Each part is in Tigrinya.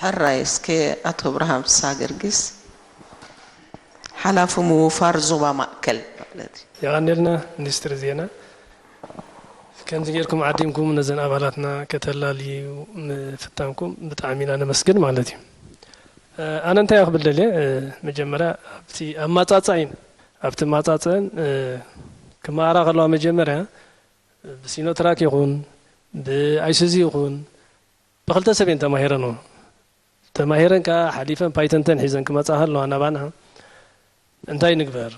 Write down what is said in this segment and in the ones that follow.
ሕራይ እስከ ኣቶ ኣብርሃም ፍስሃ ገርጊስ ሓላፊ ምውፋር ዞባ ማእከል ማለት እዩ። የቐንየልና ሚኒስትር ዜና። ከምዚ ጌርኩም ዓዲምኩም ነዘን ኣባላትና ከተላልዩ ምፍታንኩም ብጣዕሚ ኢና ነመስግን ማለት እዩ። ኣነ እንታይ ክብል ደልየ፣ መጀመርያ ኣብቲ ኣማጻጽኣይን ኣብቲ ማጻጽእን ክመሃራ ከለዋ መጀመርያ ብሲኖትራክ ይኹን ብኣይሱዚ ይኹን ብክልተ ሰብ እየን ተማሂረን። ተማሂረን ከዓ ሓሊፈን ፓይተንተን ሒዘን ክመፃ ከለዋ ናባና እንታይ ንግበር?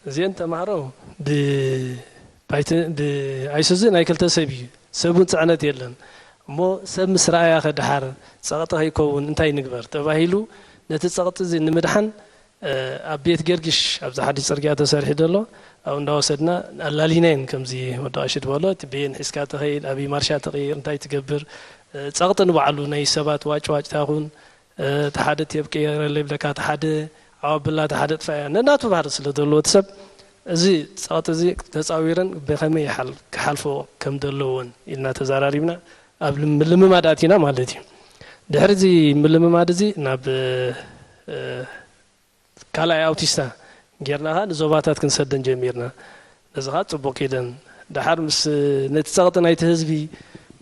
እዚአን ተማሃሮ ብኣይሱዚ ናይ ክልተ ሰብ እዩ፣ ሰብ እውን ፅዕነት የለን። እሞ ሰብ ምስ ረኣያ ከድሓር ፀቕጢ ከይከውን እንታይ ንግበር ተባሂሉ ነቲ ፀቕጢ እዚ ንምድሓን ኣብ ቤት ገርጊሽ ኣብዚ ሓድሽ ፅርግያ ተሰሪሑ ዘሎ ኣብኡ እንዳወሰድና ኣላሊናየን። ከምዚ ወዲ ቀሺ ዝበሎ እቲ በየን ሒዝካ ትኸይድ፣ ኣበይ ማርሻ ትቕይር፣ እንታይ ትገብር፣ ፀቕጢ ንባዕሉ ናይ ሰባት ዋጭዋጭ ታኹን እቲ ሓደ ቴብ ቀየረለይ ይብለካ፣ እቲ ሓደ ዓዋብላ፣ እቲ ሓደ ጥፋያ ነናቱ ባህሪ ስለ ዘለዎ እቲ ሰብ እዚ ፀቕጢ እዚ ተፃዊረን ብኸመይ ክሓልፎ ከም ዘለዎን ኢልና ተዘራሪብና ኣብ ምልምማድ ኣቲና ማለት እዩ። ድሕሪ እዚ ምልምማድ እዚ ናብ ካልኣይ ኣውቲስታ ጌርና ኸዓ ንዞባታት ክንሰደን ጀሚርና። ነዚ ኸዓ ፅቡቕ ከይደን ደሓር ምስ ነቲ ፀቕጢ ናይቲ ህዝቢ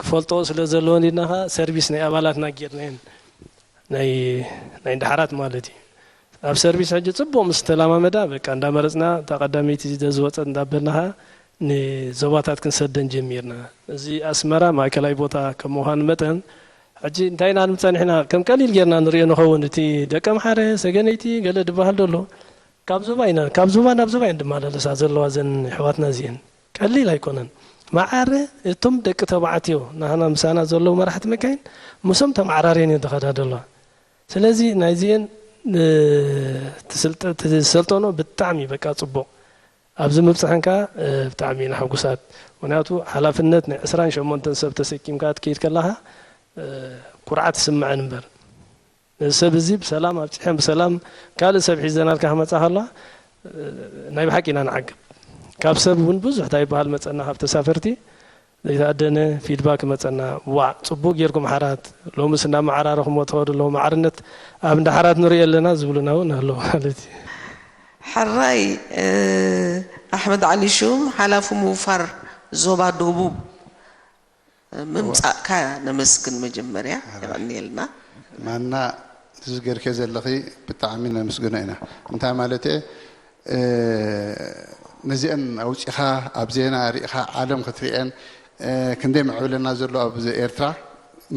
ክፈልጦ ስለ ዘለዎን ኢልና ኸዓ ሰርቪስ ናይ ኣባላትና ጌርናየን ናይ ናይ ደሓራት ማለት እዩ። ኣብ ሰርቪስ ሕጂ ፅቡቕ ምስ ተለማመዳ በቃ እንዳመረፅና እታ ቀዳመይቲ ዝወፀት እንዳበልና ኸዓ ንዞባታት ክንሰደን ጀሚርና። እዚ ኣስመራ ማእከላይ ቦታ ከም ምዃኑ መጠን ሕጂ እንታይ ኢና ንብል ጸኒሕና፣ ከም ቀሊል ጌርና ንርእዮ ንኸውን። እቲ ደቀምሓረ፣ ሰገነይቲ፣ ገለ ዝበሃል ዘሎ ካብ ዞባ ኢና፣ ካብ ዞባ ናብ ዞባ እየን ዝመላለሳ ዘለዋ እዘን ኣሕዋትና እዚአን። ቀሊል ኣይኮነን። መዓረ እቶም ደቂ ተባዕትዮ ናህና ምሳና ዘለዉ መራሕቲ መካይን ምስኦም ተመዓራርየን እየን ዝኸዳ ዘለዋ። ስለዚ ናይዚአን ትስልጠ- ትሰልጠኖ ብጣዕሚ በቃ ጽቡቕ። ኣብዚ ምብጽሐን ከኣ ብጣዕሚ ኢና ሕጉሳት። ምኽንያቱ ሓላፍነት ናይ ዕስራን ሸሞንተን ሰብ ተሰኪምካ ክትከይድ ከለኻ ኩርዓት ይስምዐን እምበር ነዚ ሰብ እዚ ብሰላም ኣብጺሐን ብሰላም ካልእ ሰብ ሒዘናልካ ክመጻ ከለዋ ናይ ብሓቂ ኢና ንዓግብ። ካብ ሰብ እውን ብዙሕ እንታይ ይበሃል መጸና ካብ ተሳፈርቲ ዘይተኣደነ ፊድባክ መጸና። ዋእ ጽቡቅ ጌርኩም ሓራት ሎምስ እናመዓራረኹምዎ ትኸዱ ኣለኹም ማዕርነት ኣብ እንዳ ሓራት ንሪኦ ኣለና ዝብሉና እውን ኣለዉ ማለት እዩ። ሕራይ ኣሕመድ ዓሊ ሹም ሓላፊ ምውፋር ዞባ ደቡብ ምምጻእካ ነመስግን መጀመርያ የቐንየልና። ማና እዚ ገርኬ ዘለኺ ብጣዕሚ ነመስግኖ ኢና እንታይ ማለት እየ ነዚአን ኣውፂኻ ኣብ ዜና ሪእኻ ዓለም ክትሪአን ክንደይ ምዕብለና ዘሎ ኣብ ኤርትራ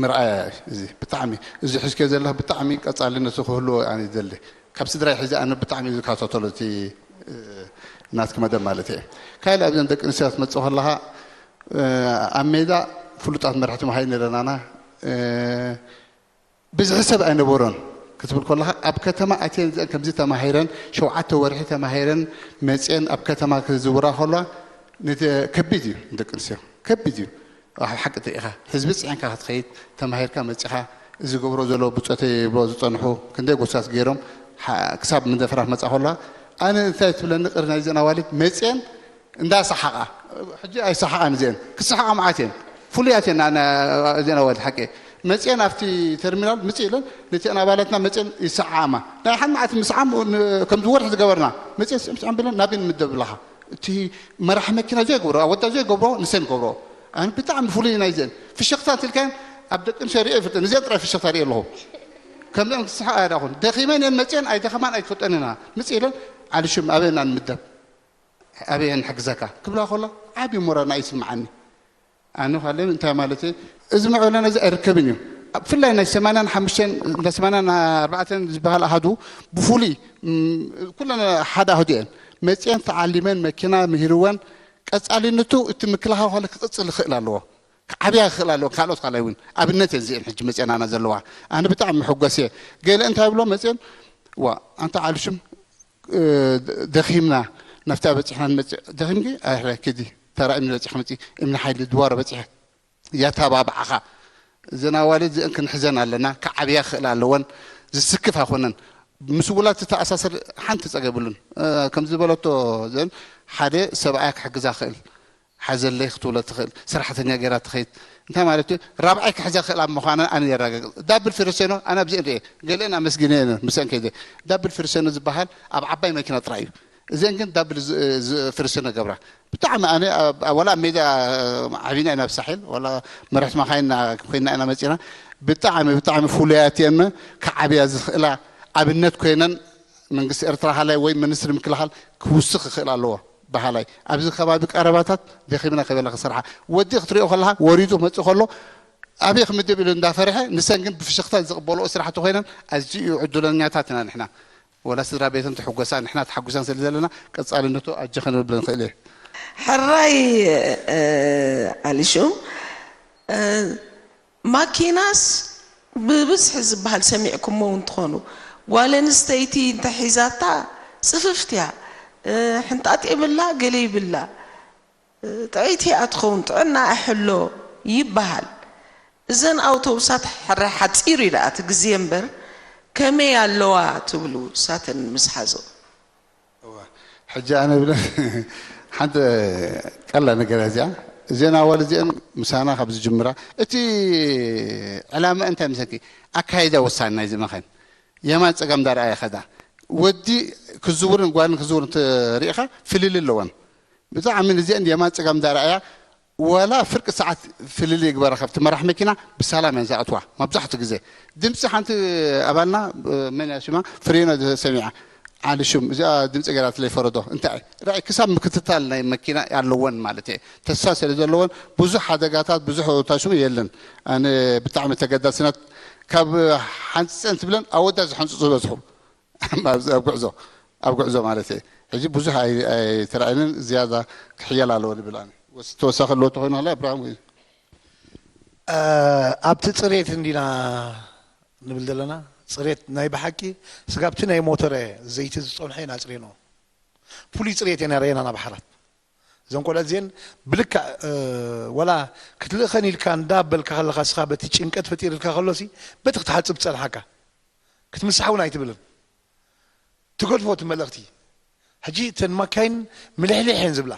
ምርኣያ እዩ እዚ ብጣዕሚ እዚ ሒዝክዮ ዘለኻ ብጣዕሚ ቀፃልነቱ ክህልዎ ኣነ ይደሊ ካብ ስድራይ ሒዘ ኣነ ብጣዕሚ ዝከታተሎ እቲ ናትኪ መደብ ማለት እየ ካልእ ኣብዘን ደቂ ኣንስትዮ ክትመፅእ ከለኻ ኣብ ሜዳ ፍሉጣት መራሕቲ መሃይን ነይረናና ብዝሒ ሰብ ኣይነበሮን ክትብል ከለኻ ኣብ ከተማ ኣትየን እዚአን ከምዚ ተማሂረን ሸውዓተ ወርሒ ተማሂረን መፅየን ኣብ ከተማ ክዝውራ ከለዋ ከቢድ እዩ ንደቂ ኣንስትዮ ከቢድ እዩ ሓቂ ኢኻ ህዝቢ ፅዒንካ ክትኸይድ ተማሂርካ መፂኻ እዚ ገብሮ ዘሎ ብፆተይ ይብሎ ዝፀንሑ ክንደይ ጎሳት ገይሮም ክሳብ ምደፈራ ክመፃ ከለዋ ኣነ እንታይ ትብለኒ ቅሪ ናይዘን ኣዋልድ መፅየን እንዳሰሓቓ ሕጂ ኣይሰሓቓን እዚአን ክሰሓቓ መዓት እየን ፍሉያት እየን እዚአን ኣዋልድ ሓቂ መፅየን ኣብቲ ተርሚናል ምፅእ ኢለን ነቲአን ኣባላትና መፅየን ይሰዓዓማ ናይ ሓን መዓት ምስዓም ከምዚ ወርሒ ዝገበርና መፅየን ስዕም ስዕም ብለን ናበይ ንምደብ ኣለኻ እቲ መራሒ መኪና ዘይገብሮ ኣወዳ ዘይገብሮ ንሰን ገብሮ ኣን ብጣዕሚ ፍሉይ ናይ ዘን ፍሽኽታ ትልካን ኣብ ደቂ ኣንስትዮ ሪኦ ይፍልጥ ንዘን ጥራይ ፍሽኽታ ሪኦ ኣለኹ ከምዘን ክስሓ ኣያዳኹን ደኺመን እየን መፅየን ኣይደኸማን ኣይትፈልጠን ኢና ምፅ ኢለን ዓሊ ሽም ኣበየና ንምደብ ኣበየን ሕግዘካ ክብላ ከሎ ዓብዪ ሞራና ይስምዓኒ ኣነ ኳለ እንታይ ማለት እዚ ምዕብለና እዚ ኣይርከብን እዩ ብፍላይ ናይ ሰማንያን ሓሙሽተን ናይ ሰማንያን ኣርባዕተን ዝበሃል ኣሃዱ ብፍሉይ ኩለን ሓደ ኣህዱ እየን መፅአን ተዓሊመን መኪና ምሂርወን ቀፃሊነቱ እቲ ምክልኻል ኳለ ክቕፅል ይኽእል ኣለዎ ክዓብያ ይኽእል ኣለዎ ካልኦት ካልኣይ እውን ኣብነት እየን እዚአን ሕጂ መፅአናና ዘለዋ ኣነ ብጣዕሚ መሐጎስ እየ ገለ እንታይ ብሎ መፅአን ዋ ኣንታ ዓልሹም ደኺምና ናብታ በፂሕና ንመፅእ ደኺምኪ ኣረ ኪዲ ተራ እምኒ በፂሕ መፂ እምኒ ሓይሊ ድዋሮ በፂሐ ያተባብዓኻ እዘን ኣዋልድ እዚአን ክንሕዘን ኣለና ክዓብያ ክኽእላ ኣለወን ዝስክፍ ኣይኮነን ምስ ውላድ ተተኣሳሰር ሓንቲ ፀገ የብሉን ከም ዝበለቶ ዘን ሓደ ሰብኣያ ክሕግዛ ክእል ሓዘለይ ክትብሎ ትኽእል ሰራሕተኛ ገይራ ትኸይድ እንታይ ማለት እዩ? ራብዓይ ክሕዛ ክእል ኣብ ምዃነን ኣነ የረጋግጽ። ዳብል ፍሪሴኖ ኣነ ኣብዚ እንሪኤ፣ ገለአን ኣመስጊነ እየ ምስአን ከይደ። ዳብል ፍሪሴኖ ዝበሃል ኣብ ዓባይ መኪና ጥራይ እዩ። እዚአን ግን ዳብል ዝ- ዝ- ፍሪሴኖ ገብራ። ብጣዕሚ ኣነ ኣብ- ኣብ- ዋላ ኣብ ሜዳ ዓቢና ኢና ኣብ ሳሕል፣ ዋላ መራሕቲ መኻይን ኮይና ኢና መጺና። ብጣዕሚ ብጣዕሚ ፍሉያት እየን፣ ክዓብያ ዝኽእላ ኣብነት ኮይነን መንግስቲ ኤርትራ ሃላይ ወይ ሚኒስትሪ ምክልኻል ክውስኽ ክኽእል ኣለዎ። በሃላይ ኣብዚ ከባቢ ቀረባታት ደኺምና ከበላ ክሰርሓ። ወዲ ክትሪኦ ከለኻ ወሪዱ ክመጽእ ከሎ ኣበይ ክምደብ ኢሉ እንዳፈርሐ፣ ንሰን ግን ብፍሽኽታ ዝቕበልኦ ስራሕቲ ኮይነን ኣዝዩ ዕድለኛታት ኢና ንሕና። ወላ ስድራ ቤተን ትሕጎሳ፣ ንሕና ተሓጉሳን ስለ ዘለና ቀጻልነቱ ኣጀኸ ንብል ንኽእል እየ። ሕራይ ኣሊሹም ማኪናስ ብብዝሒ ዝበሃል ሰሚዕኩሞ እውን ትኾኑ። ጓል ኣንስተይቲ እንተሒዛታ ጽፍፍቲ እያ። ሕንጣጥ የብላ፣ ገለ ይብላ። ጥዕይቲ እያ ትኸውን፣ ጥዕና እሕሎ ይበሃል። እዘን ኣውቶቡሳት ሕረ ሓፂር እዩ ደኣ እቲ ግዜ እምበር ከመይ ኣለዋ ትብሉ ሳተን ምስ ሓዞ? እዋ፣ ሕጂ ኣነ ብለ ሓንቲ ቀላ ነገር እዚኣ እዘን ኣዋል እዚአን ምሳና ካብ ዝጅምራ እቲ ዕላማ እንታይ ምሰኪ ኣካይዳ ወሳኒ ናይዚ መኸን የማን ፀጋም ዳርኣያ ከዳ ወዲ ክዝውርን ጓልን ክዝውርን ሪኢኻ ፍልል ኣለወን ብጣዕሚ ንዚአን የማን ፀጋም ዳርኣያ ወላ ፍርቂ ሰዓት ፍልል ይግበራ ካብቲ መራሕ መኪና ብሰላም እየን ዝኣትዋ መብዛሕቱ ግዜ ድምፂ ሓንቲ ኣባልና መን እያ ሽማ ፍሬኖ ሰሚዓ ዓሊ ሹም እዚኣ ድምፂ ገይራትለይ ፈረዶ እንታይ ራይ ክሳብ ምክትታል ናይ መኪና ኣለወን ማለት እየ ተስፋ ስለ ዘለወን ብዙሕ ሓደጋታት ብዙሕ ታሽሙ የለን ኣነ ብጣዕሚ ተገዳስነት ካብ ሓንፀን ትብለን ኣወዳ ዝሓንፅፁ ዝበዝሑ ኣብ ጉዕዞ ኣብ ጉዕዞ ማለት እየ ሕጂ ብዙሕ ኣይተረኣየንን ዝያዳ ክሕየል ኣለዎ ንብል ኣነ ተወሳኺ ኣለዎ ተኮይኑ ከላ እብራሂም ወይ ኣብቲ ፅሬት እንዲና ንብል ዘለና ፅሬት ናይ ብሓቂ ስጋብቲ ናይ ሞተረ ዘይቲ ዝፀንሖ ኢና ፅሬኖ ፍሉይ ፅሬት ኢና ረየና ናብ ሓራት እዘን ቆልዑ እዚአን ብልክዕ ወላ ክትልእኸን ኢልካ እንዳበልካ ከለካ ስኻ በቲ ጭንቀት ፈጢርልካ ከሎሲ በቲ ክትሓፅብ ፀንሓካ ክትምሳሕ እውን ኣይትብልን ትገድፎ እቲ መልእኽቲ ሕጂ እተን ማካይን ምልሕልሕ እየን ዝብላ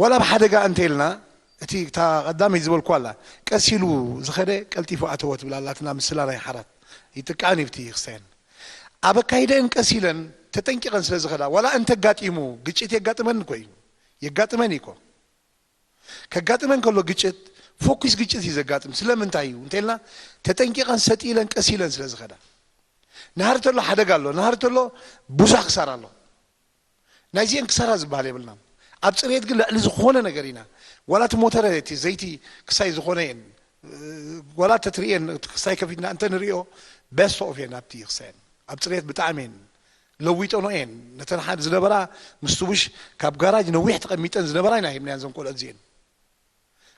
ዋላ ኣብ ሓደጋ እንተ ኢልና እቲ እታ ቀዳመይ ዝበልኩ ኣላ ቀስ ኢሉ ዝኸደ ቀልጢፉ ኣተወ ትብል ኣላትና ምስላ ናይ ሓራት ይጥቃዕን ይብቲ ክስታየን ኣብ ኣካይደአን ቀስ ኢለን ተጠንቂቐን ስለ ዝኸዳ ዋላ እንተጋጢሙ ግጭት የጋጥመን እኮ እዩ የጋጥመን እኮ ከጋጥመን ከሎ ግጭት ፎኪስ ግጭት እዩ ዘጋጥም ስለምንታይ እዩ እንተልና ተጠንቂቐን ሰጥ ኢለን ቀስ ኢለን ስለ ዝኸዳ ናሃር ተሎ ሓደጋ ኣሎ ናሃር ተሎ ብዙሕ ክሳራ ኣሎ ናይዚአን ክሳራ ዝበሃል የብልናን ኣብ ፅሬት ግን ልዕሊ ዝኾነ ነገር ኢና ዋላ እቲ ሞተረ እቲ ዘይቲ ክሳይ ዝኾነ እየን ዋላ ተትርእየን ክሳይ ከፊትና እንተ ንሪኦ ቤስት ኦፍ እየን ኣብቲ ክሳየን ኣብ ፅሬት ብጣዕሚ እየን ለዊጠኖ እየን ነተን ሓደ ዝነበራ ምስቲ ውሽ ካብ ጋራጅ ነዊሕ ተቐሚጠን ዝነበራ ኢና ሂብናያን ዘን ቆልዑ እዚአን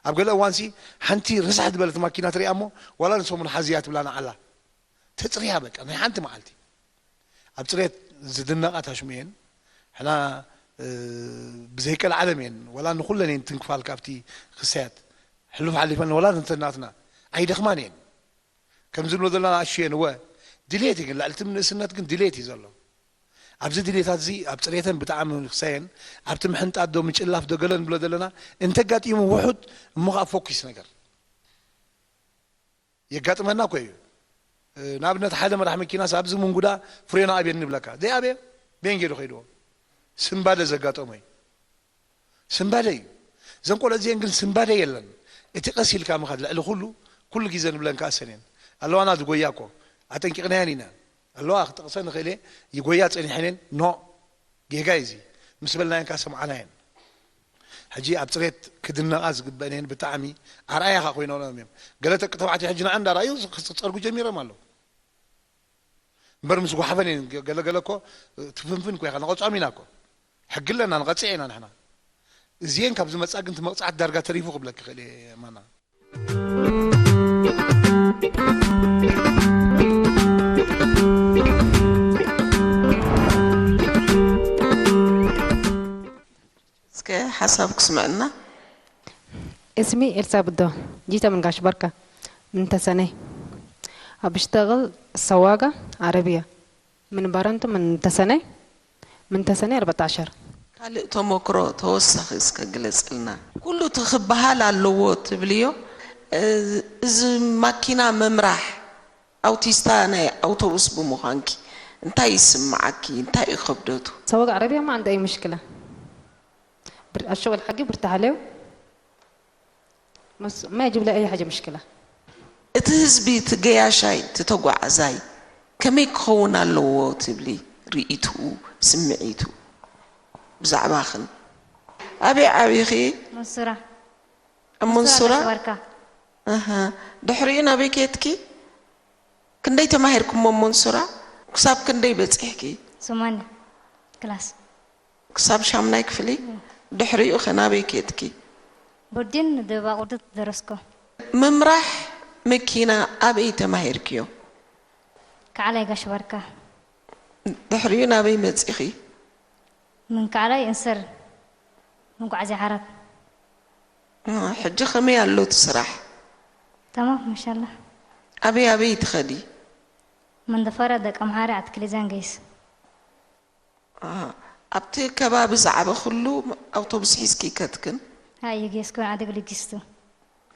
ኣብ ገለ እዋንሲ ሓንቲ ርስሕ ዝበለት ማኪና ትሪኣ እሞ ዋላ ንሰሙን ሓዝያ ትብላ ንዓላ ተፅርያ በቃ ናይ ሓንቲ መዓልቲ ኣብ ፅሬት ዝድነቓ ታሽሙ እየን ሕና ብዘይቀልዓለም እየን ዋላ ንኩለን እየን ትንክፋል ካብቲ ክሰያት ሕሉፍ ሓሊፈን ዋላ ንተናትና ኣይደኽማን እየን ከም ዝብሎ ዘለና ኣሽየን እወ ድሌት እዩ ግን ልዕሊ እቲ ንእስነት ግን ድሌት እዩ ዘሎ ኣብዚ ድሌታት እዚ ኣብ ፅሬተን ብጣዕሚ ክሳየን ኣብቲ ምሕንጣት ዶ ምጭላፍ ዶ ገለ ንብሎ ዘለና እንተጋጢሙ ውሑድ እሞ ከዓ ፎኪስ ነገር የጋጥመና እኮ እዩ ንኣብነት ሓደ መራሕ መኪናስ ኣብዚ ምንጉዳ ፍሬና ኣብየን ንብለካ ዘይኣብየ ቤን ገይሩ ከይድዎ ስምባደ ዘጋጠሞ እዩ ስምባደ እዩ ዘን ቆልዑ እዚአን ግን ስምባደ የለን እቲ ቀስ ኢልካ ምኻድ ልዕሊ ኩሉ ኩሉ ግዜ ንብለን ከኣሰን እየን ኣለዋና ዝጎያ እኮ ኣጠንቂቕናየን ኢና ኣለዋ ክጠቕሰን ንኽእል እየ ይጎያ ፀኒሐን እየን ኖ ጌጋ እዩ እዚ ምስ በልናየን ከኣ ሰምዓናየን ሕጂ ኣብ ፅሬት ክድነቓ ዝግበአን እየን ብጣዕሚ ኣርኣያ ከኣ ኮይኖም እዮም ገለ ደቂ ተባዕትዮ ሕጂ ንዓ እንዳረኣዩ ክፀርጉ ጀሚሮም ኣለዉ እምበር ምስ ጓሓፈን እየን ገለገለ እኮ ትፍንፍን እኮ ኢኻ ንቐፅዖም ኢና እኮ ሕጊ ኣለና ንቐፅዕ ኢና ንሕና እዚአን ካብ ዝመፃ ግን ትመቕፃዕት ዳርጋ ተሪፉ ክብለክ ይኽእል እየ ማና እስከ ሓሳብ ክስምዕና اسمي إلسا بدو جيت من قاش بركة من تسني أبشتغل سواقة عربية من بارنتو من تسني من تسني أربعتاشر ካልእ ተሞክሮ ተወሳኺ እስከ ግለፅልና ኩሉ እቲ ክበሃል ኣለዎ ትብልዮ እዚ ማኪና ምምራሕ ኣውቲስታ ናይ ኣውቶቡስ ብምዃንኪ እንታይ ይስምዓኪ? እንታይ እዩ ክብደቱ? سواق عربية ما عنده أي مشكلة. بر- الشغل حقي برتاح له. بس ما يجيب لي أي حاجة مشكلة. እቲ ህዝቢ፣ እቲ ገያሻይ፣ እቲ ተጓዓዛይ ከመይ ክኸውን ኣለዎ ትብሊ? ርእይትኡ፣ ስምዒቱ ብዛዕባኽን? ኣበይ ዓቢኺ? መንሱራ ኣብ መንሱራ? ሽወርካ። ኣሃ። ድሕሪኡ ናበይ ከድኪ? ክንደይ ተማሂርክሞ ኣብ መንሱራ? ክሳብ ክንደይ በጺሕኪ? ثمانية ክላስ። ክሳብ ሻምናይ ክፍሊ? ድሕሪኡ ከ ናበይ ከድኪ? ቦርዲን ደባቑርዲ ደረስኮ። ምምራሕ መኪና ኣበይ ተማሂርክዮ? ከዓላይ ጋሽ ባርካ። ድሕሪኡ ናበይ መጺኺ? ምን ከዓላይ እንስር መጓዓዝያ ሓራት። እ፣ ሕጂ ከመይ ኣሎ እቲ ስራሕ? ተማም ማሻላ። ኣበይ ኣበይ ትኸዲ? መንደፈራ ደቀምሓሪ ኣትክሊዛን ገይስ። እ፣ ኣብቲ ከባቢ ዝዓበኹሉ ኣውቶቡስ ሒዝኪ ይከድክን? ሃይ የጌስኮ ኣደግልጊስቱ።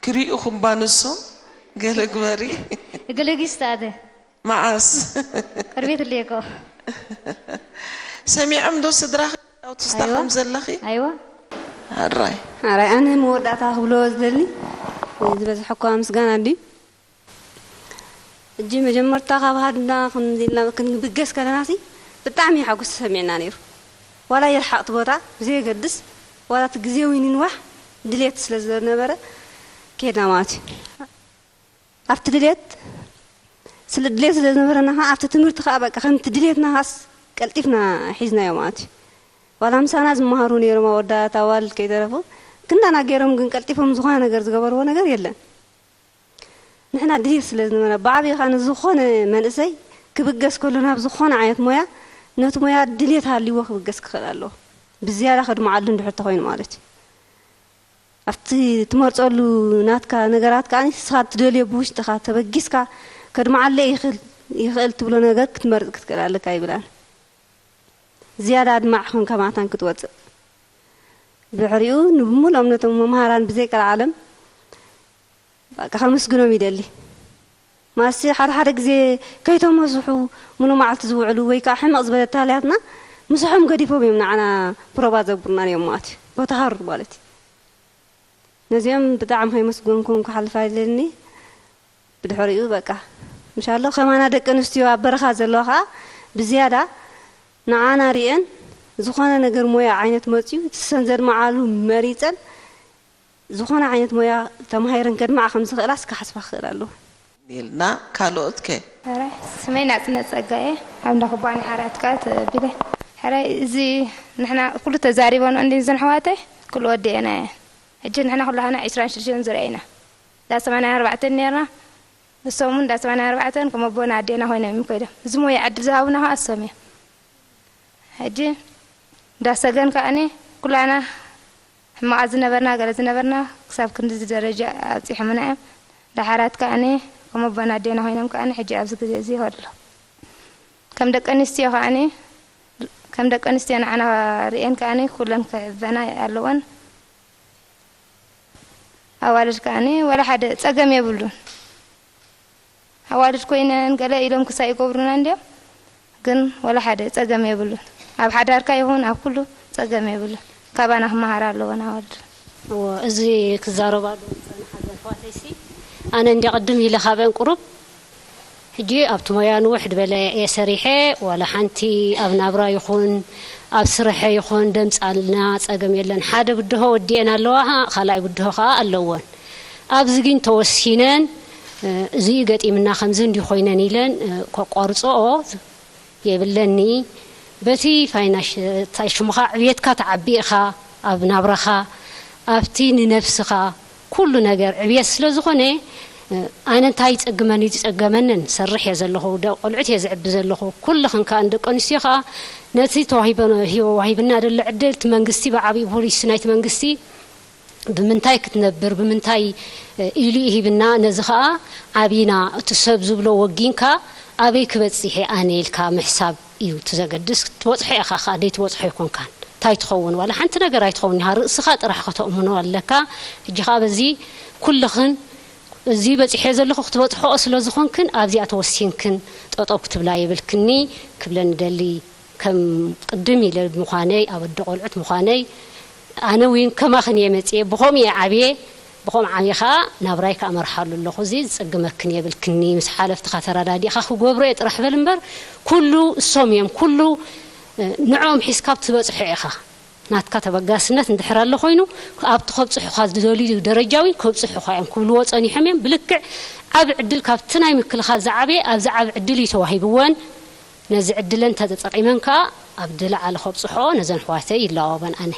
ክሪኡኹም ባ ንሶም? ገለ ግበሪ። እግልጊስቱ ኣደ መዓስ? ቅርቤት ልየኮ። ሰሚዖም ዶ ስድራኺ ኣውቲስታ ኣይዋ። ከም ዘለኺ? ኣይዋ። ኣራይ። ኣራይ ኣነ መወዳእታ ክብሎ ዝደሊ ዝበዝሐ እኳ ምስጋና እንድዩ። እጂ መጀመርታ ካብ ሃድና ከምዚ ኢልና ክንብገስ ከለና ሲ ብጣዕሚ ሓጎስ ተሰሚዕና ነይሩ። ዋላ ይርሓቕ እቲ ቦታ ብዘየገድስ ዋላ እቲ ግዜ እውን ይንዋሕ ድሌት ስለ ዝነበረ ከድና ማለት እዩ። ኣብቲ ድሌት ስለ ድሌት ስለ ዝነበረና ከዓ ኣብቲ ትምህርቲ ከዓ በቃ ከምቲ ድሌትና ካስ ቀልጢፍና ሒዝናዮ ማለት እዩ። ዋላ ምሳና ዝመሃሩ ነይሮም ኣወዳት ኣዋልድ ከይተረፉ ክንዳና ገይሮም ግን ቀልጢፎም ዝኾነ ነገር ዝገበርዎ ነገር የለን። ንሕና ድሌት ስለ ዝነበረ ብዓብይ ከዓ ንዝኾነ መንእሰይ ክብገስ ከሎ ናብ ዝኾነ ዓይነት ሞያ ነቲ ሞያ ድሌት ሃልይዎ ክብገስ ክኽእል ኣለዎ። ብዝያዳ ከድምዓሉ እንድሕር ተኾይኑ ማለት እዩ። ኣብቲ ትመርፀሉ ናትካ ነገራት ከዓ ንስኻ ትደልዮ ብውሽጥኻ ተበጊስካ ከድምዓለ ይኽእል ይኽእል ትብሎ ነገር ክትመርፅ ክትክእል ኣለካ ይብል ኣነ። ዝያዳ ኣድማዕ ኹን ከማታን ክትወፅእ ድሕሪኡ ንብሙሉኦም ነቶም መምሃራን ብዘይ ቀልዓለም በቃ ከመስግኖም ይደሊ። ማሲ ሓደ ሓደ ግዜ ከይተመስሑ ሙሉ መዓልቲ ዝውዕሉ ወይ ከዓ ሕመቕ ዝበለ ታልያትና ምስሖም ገዲፎም እዮም ንዓና ፕሮባ ዘጉርና እዮም ማለት እዩ። ቦታ ሃሩር ማለት እዩ። ነዚኦም ብጣዕሚ ከይመስገንኩም ክሓልፍ ኣይደለኒ። ብድሕሪኡ በቃ ምሻሎ ከማና ደቂ ኣንስትዮ ኣብ በረኻ ዘለዋ ከዓ ብዝያዳ ንዓና ሪአን ዝኾነ ነገር ሞያ ዓይነት መፅዩ ትሰን ዘድምዓሉ መሪፀን ዝኾነ ዓይነት ሞያ ተማሂረን ከድምዓ ከም ዝኽእላስ ክሓስባ ክኽእል ኣለዎ። ልና ካልኦት ከ? ሕራይ ስመይ ናጽነት ጸጋየ ኣብ እንዳ ኩባኒ ሓራት ከኣ ተቢለ። ሕራይ እዚ ንሕና ኩሉ ተዛሪቦን እንዲ ዝንሕዋተይ ኩሉ ወዲኤና እየን። ሕጂ ንሕና ኩላህና ዒስራን ሽዱሽተን ዙርያ ኢና። እንዳ ሰማንያን ኣርባዕተን ነርና። ንሶም እውን እንዳ ሰማንያን ኣርባዕተን ከም ኣቦና ኣዴና ኮይኖም እዮም ከይዶም። እዚ ሞያ ዕድል ዝሃቡና ከኣ እሶም እዮም። ሕጂ እንዳ ሰገን ከኣኒ ኩላና ሕማቓት ዝነበርና ገለ ዝነበርና ክሳብ ክንድዚ ደረጃ ኣብጺሖምና እዮም። ደሓራት ከኣኒ ከም ኣቦና ኣዴና ኮይኖም ከኣኒ ሕጂ ኣብዚ ግዜ እዚ ይኸዱ ኣለዉ። ከም ደቂ ኣንስትዮ ከኣኒ ከም ደቂ ኣንስትዮ ንዓና ርእየን ከኣኒ ኩለን ክሕበና ኣለወን። ኣዋልድ ከኣኒ ወላ ሓደ ጸገም የብሉን። ኣዋልድ ኮይነን ገለ ኢሎም ክሳይ ይገብሩና እንድዮም፣ ግን ወላ ሓደ ጸገም የብሉን። ኣብ ሓዳርካ ይኹን ኣብ ኩሉ ጸገም የብሉን። ካባና ክመሃራ ኣለወን ኣዋልድ። እዎ፣ እዚ ክዛረባሉ ዝጸንሓ ዘሕዋተይሲ፣ ኣነ እንዲ ቅድም ኢለ ካብአን ቁሩብ ሕጂ ኣብቲ ሞያ ንውሕ ዝበለ እየ ሰሪሐ፣ ዋላ ሓንቲ ኣብ ናብራ ይኹን ኣብ ስርሐ ይኹን ደምጻልና ጸገም የለን። ሓደ ብድሆ ወዲአን ኣለዋ፣ ካልኣይ ብድሆ ከኣ ኣለወን። ኣብዚ ግን ተወሲነን፣ እዚ እዩ ገጢምና፣ ከምዚ እንዲ ኮይነን ኢለን ከቋርጽኦ የብለኒ። በቲ ፋይናሽ-፣ እንታይ ሽሙኻ፣ ዕብየትካ ትዓቢ ኢኻ፣ ኣብ ናብራኻ፣ ኣብቲ ንነብስኻ፣ ኩሉ ነገር ዕብየት ስለ ዝኾነ፣ ኣነ እንታይ ይጸግመኒ ዝጸገመንን ሰርሕ እየ ዘለኹ፣ ደ-፣ ቆልዑት እየ ዘዕቢ ዘለኹ። ኩልኽን ከኣ ንደቂ ኣንስትዮ ከኣ ነቲ ተዋሂበ-፣ ሂወ-፣ ዋሂብና ደሎ ዕድል፣ እቲ መንግስቲ ብዓብዩ ፖሊሲ ናይቲ መንግስቲ ብምንታይ ክትነብር፣ ብምንታይ ኢሉ እዩ ሂብና፣ ነዚ ከኣ ዓቢና፣ እቲ ሰብ ዝብሎ ወጊንካ ኣበይ ክበጽሕ እየ ኣነ ኢልካ ምሕሳብ እዩ እቲ ዘገድስ። ትበጽሖ ኢኻ ከኣ፣ ደይትበጽሖ ኣይኮንካን። እንታይ ትኸውን? ዋላ ሓንቲ ነገር ኣይትኸውን ኢኻ። ርእስኻ ጥራሕ ከተእምኖ ኣለካ። ሕጂ ከኣ በዚ ኩልኽን እዚ በጺሐ ዘለኹ ክትበጽሕኦ ስለ ዝኾንክን ኣብዚኣ ተወሲንክን ጠጠው ክትብላ የብልክኒ ክብለን እደሊ። ከም ቅድም ኢለ ምዃነይ፣ ኣብ ኣደ ቆልዑት ምዃነይ፣ ኣነ እውን ከማኽን እየ መጽየ፣ ብኸምኡ እየ ዓብየ፣ ብኸምኡ ዓብየ ኸኣ ናብራይ ከኣ መርሓሉ ኣለኹ። እዚ ዝጸግመክን የብልክኒ፣ ምስ ሓለፍትኻ ተረዳዲእኻ ክገብሮ እየ ጥራሕ በል እምበር፣ ኩሉ እሶም እዮም፣ ኩሉ ንዕኦም ሒዝካ ትበጽሖ ኢኻ። ናትካ ተበጋስነት እንድሕር ኣሎ ኮይኑ፣ ኣብቲ ከብጽሑኻ ዝደልዩ ደረጃ እውን ከብጽሑኻ እዮም ክብልዎ ጸኒሖም እዮም። ብልክዕ ዓቢ ዕድል ካብቲ ናይ ምክልኻል ዝዓበየ ኣብዚ ዓቢ ዕድል እዩ ተዋሂብወን። ነዚ ዕድለን ተተጠቒመን ከኣ ኣብ ዝለዓለ ከብጽሖ ነዘን ኣሕዋተይ ይለዋወበን ኣነ።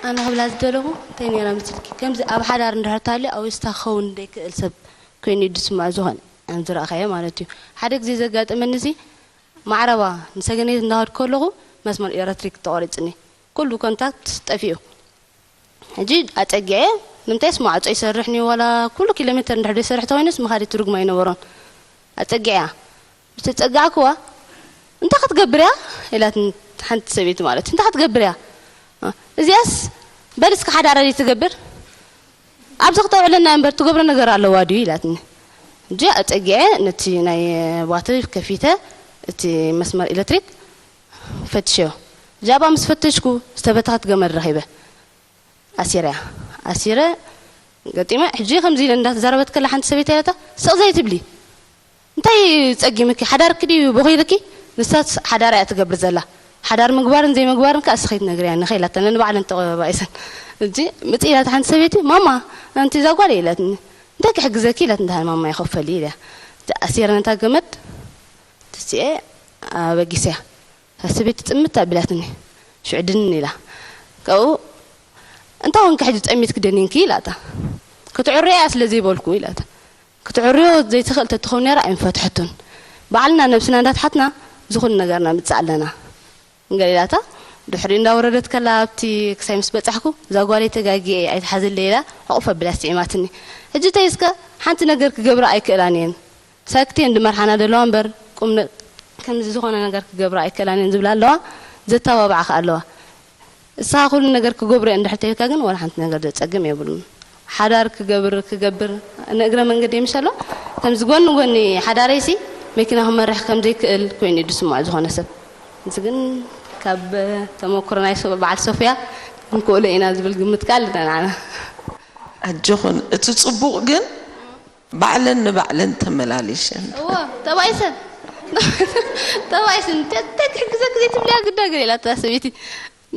ኣነ ክብላ ዝደለኹ እንታይ ነይራ ምስልኪ፣ ከምዚ ኣብ ሓዳር እንድሕር ተሃልዩ ኣብኡ ስታክ ክኸውን ዘይክእል ሰብ ኮይኑ እዩ ዝስምዖ ዝኾነ፣ ኣነ ዝረኣኻዮ ማለት እዩ። ሓደ ግዜ ዘጋጠመኒ እዚ ማዕረባ ንሰገነት እንዳኸድኩ ከለኹ መስመር ኤሌክትሪክ ተቖሪጽኒ፣ ኩሉ ኮንታክት ጠፊኡ። ሕጂ ኣጸጊዐ፣ ንምንታይስ ማዕጾ ይሰርሕኒ፣ ዋላ ኩሉ ኪሎ ሜተር እንድሕር ዘይሰርሕ ተኾይኑስ ምኻድ ትርጉም ኣይነበሮን። ኣጸጊዐያ። ምስ ተጸጋዕኩዋ፣ "እንታይ ክትገብር እያ?" ኢላትኒ ሓንቲ ሰበይቲ ማለት፣ "እንታይ ክትገብር እያ? እዚኣስ በል እስኪ ሓዳራ ድዩ ትገብር? ኣብዚ ክተውዕለና እምበር ትገብሮ ነገር ኣለዋ ድዩ?" ኢላትኒ። ሕጂ ኣጸጊዐ ነቲ ናይ ባትሪ ከፊተ፣ እቲ መስመር ኤሌክትሪክ ፈትሸዮ። ጃባ ምስ ፈተሽኩ ዝተበተኸት ገመድ ረኺበ። ኣሲረያ። ኣሲረ ገጢመ፣ ሕጂ ከምዚ ኢለ እንዳተዛረበት ከላ ሓንቲ ሰበይቲ ኢላታ፣ "ስቕ ዘይትብሊ? እንታይ ጸጊምኪ? ሓዳርኪ ድዩ ቦኺርኪ?" ንሳስ ሓዳራ እያ ትገብር ዘላ። ሓዳር ምግባርን ዘይምግባርን ከኣ እስኺ ትነግርያ ንኸ ኢላታ፣ ነንባዕለን ተባኢሰን። ሕጂ ምጽእ ኢላታ ሓንቲ ሰበይቲ፣ "ማማ፣ ኣንቲ እዛ ጓል" ኢላትኒ። "እንታይ ክሕግዘኪ?" ኢላትኒ፣ "ደሓን ማማ ይኸፈል" ኢለያ። ኣሲረ ነታ ገመድ ትስኤ ኣበጊሰያ። እታ ሰበይቲ ጽምት ኣቢላትኒ። ሽዑ ድንን ኢላ። ካብኡ፣ "እንታይ ኾንኪ ሕጂ ጸሚትኪ ደኒንኪ?" ኢላታ። "ክትዕርያ እያ ስለ ዘይበልኩ" ኢላታ። "ክትዕርዮ ዘይትኽእል ተትኸውን ነይራ ኣይምፈትሐቶን። ባዕልና ነብስና እንዳትሓትና ዝኹን ነገርና ምጽእ ኣለና" ገለ ኢላታ። ድሕሪኡ እንዳወረደት ከላ ኣብቲ ክሳይ ምስ በጻሕኩ፣ "እዛ ጓለይ ተጋግየ እየ ኣይትሓዝለይ" ኢላ ሕቑፍ ኣቢላ ስዒማትኒ። ሕጂ ተይዝከ ሓንቲ ነገር ክገብራ ኣይክእላን እየን። ሳክቴን ድመርሓና ደለዋ እምበር፣ ቁም ነ-፣ ከምዚ ዝኾነ ነገር ክገብራ ኣይከላን እየን ዝብላ ኣለዋ፣ ዘተባብዓ ከኣ ኣለዋ። እሳ ኩሉ ነገር ክገብሩ እየ እንድሕር ተይልካ ግን፣ ዋላ ሓንቲ ነገር ዘጸግም የብሉን። ሓዳር ክገብር፣ ክገብር፣ ንእግረ መንገደይ ምሽ ኣሎ፣ ከምዚ ጎኒ ጎኒ ሓዳረይሲ መኪና ክመርሕ ከም ዘይክእል ኮይኑ እዩ ዝስምዖ ዝኾነ ሰብ። እዚ ግን ካብ ተመክሮ ናይ ሶ-፣ በዓል ሶፍያ ክንክእሎ ኢና ዝብል ግምት ከኣ ኣለና ንዓና። ኣጆኹን፣ እቲ ጽቡቕ ግን ባዕለን ንባዕለን ተመላሊሸን። እዎ፣ ተባኢሰን። ተባኢሰን። ተ-፣ እንታይ ክሕግዘኪ ዘይትብልያ ግዳ ገለ ኢላታ ሰበይቲ።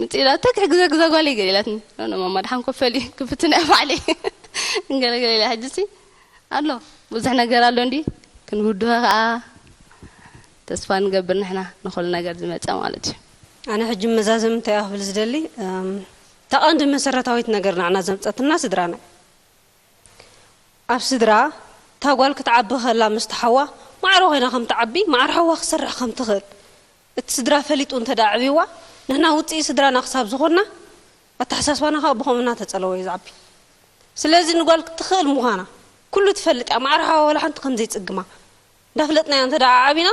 ምጽእ ኢላ፣ እንታይ ክሕግዘኪ እዛ ጓለይ ገለ ኢላትኒ። ኖ፣ ኖ፣ ማማ፣ ደሓን ኮፈሊ፣ ክፍትና እየ ባዕለይ። ገለ ገለ ኢላ፣ ሕጂሲ ኣሎ። ብዙሕ ነገር ኣሎ እንዲ፣ ክንብድሆ ከኣ ተስፋ ንገብር ንሕና፣ ንኹሉ ነገር ዝመጸ ማለት እዩ። ኣነ ሕጂ መዛዘሚ እንታይ እየ ክብል ዝደሊ፣ እም፣ እታ ቀንዲ መሰረታዊት ነገር ንዓና ዘምጸትና ስድራና እዩ። ኣብ ስድራ፣ እታ ጓል ክትዓቢ ከላ ምስቲ ሓዋ ማዕረ ኮይና ከም ትዓቢ፣ ማዕረ ሓዋ ክትሰርሕ ከም ትኽእል፣ እቲ ስድራ ፈሊጡ እንተ ደኣ ኣዕብይዋ፣ ንሕና ውጽኢት ስድራና ክሳብ ዝኾንና፣ ኣተሓሳስባና ከኣ ብኸምኡ እናተጸለወ እዩ ዝዓቢ። ስለዚ ንጓል ክትኽእል ምዃና ኩሉ ትፈልጥ እያ። ማዕረ ሓዋ ዋላ ሓንቲ ከም ዘይጽግማ እንዳፍለጥናያ እንተ ደኣ ዓቢና፣